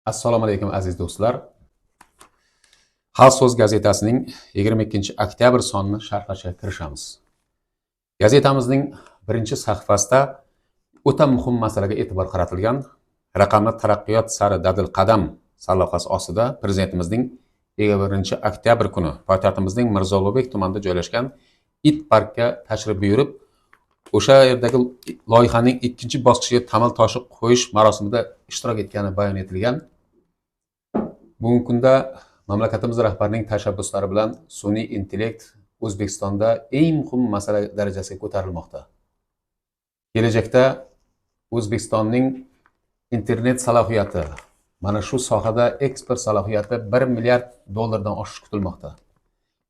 Assalomu alaykum, aziz do'stlar. Xalq so'z gazetasining 22 oktyabr sonini sharhlashga kirishamiz. Gazetamizning birinchi sahifasida o'ta muhim masalaga e'tibor qaratilgan. Raqamli taraqqiyot sari dadil qadam sarlavhasi ostida prezidentimizning 21 oktyabr kuni poytaxtimizning Mirzo Ulug'bek tumanida joylashgan IT parkka tashrif buyurib, o'sha yerdagi loyihaning ikkinchi bosqichiga tamal toshi qo'yish marosimida ishtirok etgani bayon etilgan. Bugungi kunda mamlakatimiz rahbarining tashabbuslari bilan sun'iy intellekt O'zbekistonda eng muhim masala darajasiga ko'tarilmoqda. Kelajakda O'zbekistonning internet salohiyati, mana shu sohada eksport salohiyati 1 milliard dollardan oshishi kutilmoqda.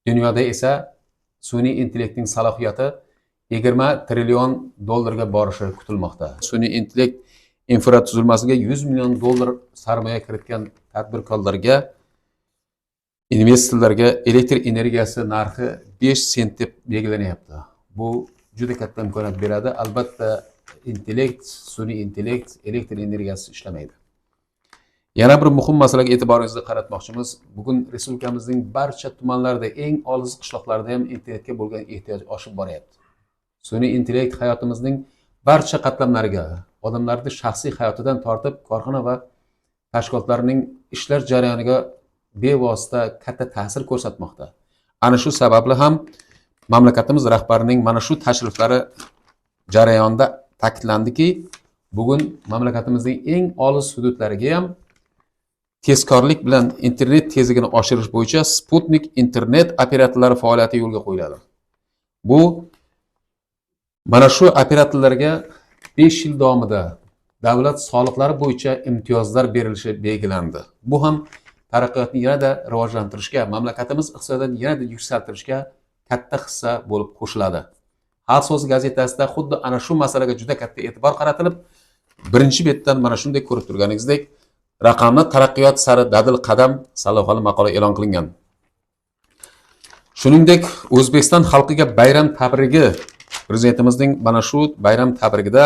Dunyoda esa sun'iy intellektning salohiyati 20 trillion dollarga borishi kutilmoqda. Sun'iy intellekt infratuzilmasiga 100 million dollar sarmoya kiritgan tadbirkorlarga, investorlarga elektr energiyasi narxi 5 sent deb belgilanyapti. Bu juda katta imkoniyat beradi. Albatta, intellekt, sun'iy intellekt elektr energiyasi ishlamaydi. Yana bir muhim masalaga e'tiboringizni qaratmoqchimiz. Bugun respublikamizning barcha tumanlarida, eng olis qishloqlarda ham internetga bo'lgan ehtiyoj oshib boryapti. Sun'iy intellekt hayotimizning barcha qatlamlariga, odamlarni shaxsiy hayotidan tortib korxona va tashkilotlarning ishlar jarayoniga bevosita katta ta'sir ko'rsatmoqda. Ana shu sababli ham mamlakatimiz rahbarining mana shu tashriflari jarayonida ta'kidlandiki, bugun mamlakatimizning eng olis hududlariga ham tezkorlik bilan internet tezligini oshirish bo'yicha sputnik internet operatorlari faoliyati yo'lga qo'yiladi. Bu mana shu operatorlarga 5 yil davomida davlat soliqlari bo'yicha imtiyozlar berilishi belgilandi. Bu ham taraqqiyotni yanada rivojlantirishga, mamlakatimiz iqtisodiyotini yanada yuksaltirishga katta hissa bo'lib qo'shiladi. Xalq so'zi gazetasida xuddi ana shu masalaga juda katta e'tibor qaratilib, birinchi betdan mana shunday ko'rib turganingizdek, raqamli taraqqiyot sari dadil qadam sarlavhali maqola e'lon qilingan. Shuningdek, O'zbekiston xalqiga bayram tabrigi, prezidentimizning mana shu bayram tabrigida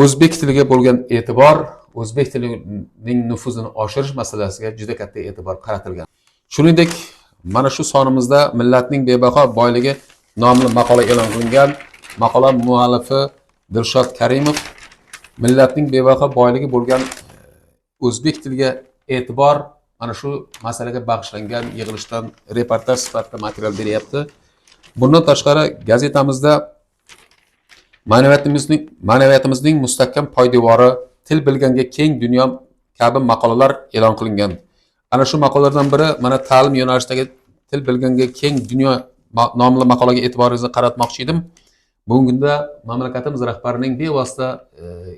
o'zbek tiliga bo'lgan e'tibor, o'zbek tilining nufuzini oshirish masalasiga juda katta e'tibor qaratilgan. Shuningdek, mana shu sonimizda millatning bebaho boyligi nomli maqola e'lon qilingan. Maqola muallifi Dilshod Karimov millatning bebaho boyligi bo'lgan o'zbek tiliga e'tibor, mana shu masalaga bag'ishlangan yig'ilishdan reportaj sifatida material beryapti. Bundan tashqari, gazetamizda ma'naviyatimizning mustahkam poydevori, til bilganga keng dunyo kabi maqolalar e'lon qilingan. Ana shu maqolalardan biri mana ta'lim yo'nalishidagi til bilganga keng dunyo nomli maqolaga e'tiboringizni qaratmoqchi edim. Bugungi kunda mamlakatimiz rahbarining bevosita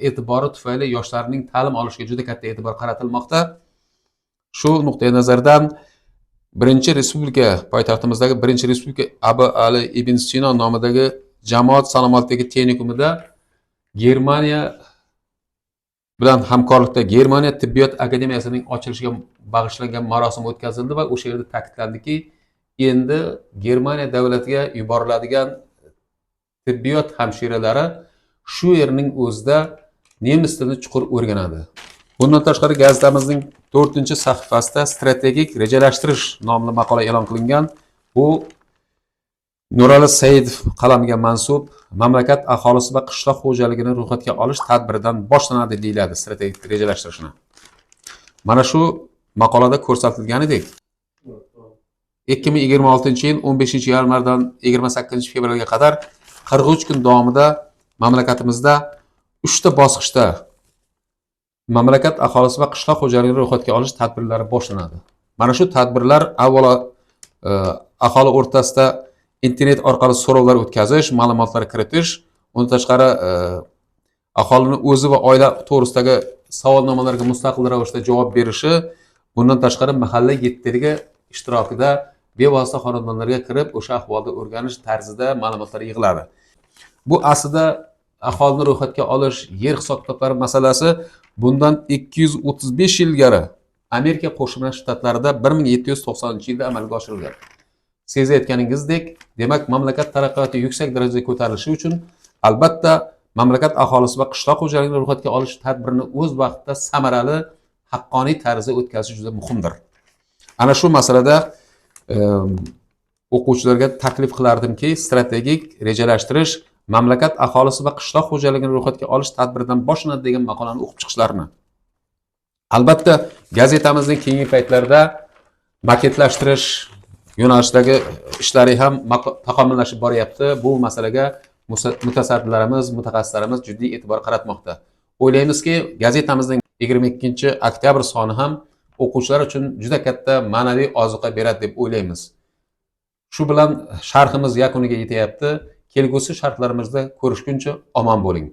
e'tibori tufayli yoshlarning ta'lim olishiga juda katta e'tibor qaratilmoqda. Shu nuqtai nazardan birinchi respublika, poytaxtimizdagi birinchi respublika Abu Ali ibn Sino nomidagi jamoat salomatligi texnikumida Germaniya bilan hamkorlikda Germaniya tibbiyot akademiyasining ochilishiga bag'ishlangan marosim o'tkazildi va o'sha yerda ta'kidlandiki, endi Germaniya davlatiga yuboriladigan tibbiyot hamshiralari shu yerning o'zida nemis tilini chuqur o'rganadi. Bundan tashqari, gazetamizning to'rtinchi sahifasida strategik rejalashtirish nomli maqola e'lon qilingan. Bu Nurali Saidov qalamiga mansub. Mamlakat aholisi va qishloq xo'jaligini ro'yxatga olish tadbiridan boshlanadi deyiladi strategik rejalashtirishni. Mana shu maqolada ko'rsatilganidek, 2026 yil 15 yanvardan 28 fevralga qadar 43 kun davomida mamlakatimizda uchta bosqichda mamlakat aholisi va qishloq xo'jaligini ro'yxatga olish tadbirlari boshlanadi. Mana shu tadbirlar avvalo aholi o'rtasida internet orqali so'rovlar o'tkazish, ma'lumotlar kiritish, undan tashqari aholini o'zi va oila to'g'risidagi savolnomalarga mustaqil ravishda javob berishi, bundan tashqari mahalla yettiligi ishtirokida bevosita xonadonlarga kirib, o'sha ahvolni o'rganish tarzida ma'lumotlar yig'iladi. Bu aslida aholini ro'yxatga olish, yer hisob kitoblari masalasi bundan 235 yil ilgari Amerika Qo'shma Shtatlarida 1790 yilda amalga oshirilgan. Sezayotganingizdek, demak, mamlakat taraqqiyoti yuksak darajada ko'tarilishi uchun albatta mamlakat aholisi va qishloq xo'jaligini ro'yxatga olish tadbirini o'z vaqtida samarali haqqoniy tarzda o'tkazish juda muhimdir. Ana shu masalada o'quvchilarga taklif qilardimki, strategik rejalashtirish mamlakat aholisi va qishloq xo'jaligini ro'yxatga olish tadbiridan boshlanadi degan maqolani o'qib chiqishlarini. Albatta, gazetamizning keyingi paytlarda maketlashtirish yo'nalishidagi ishlari ham takomillashib boryapti. Bu masalaga mutasaddilarimiz, mutaxassislarimiz jiddiy e'tibor qaratmoqda. O'ylaymizki, gazetamizning 22-oktyabr soni ham o'quvchilar uchun juda katta ma'naviy ozuqa beradi deb o'ylaymiz. Shu bilan sharhimiz yakuniga yetyapti. Kelgusi sharhlarimizda ko'rishguncha omon bo'ling.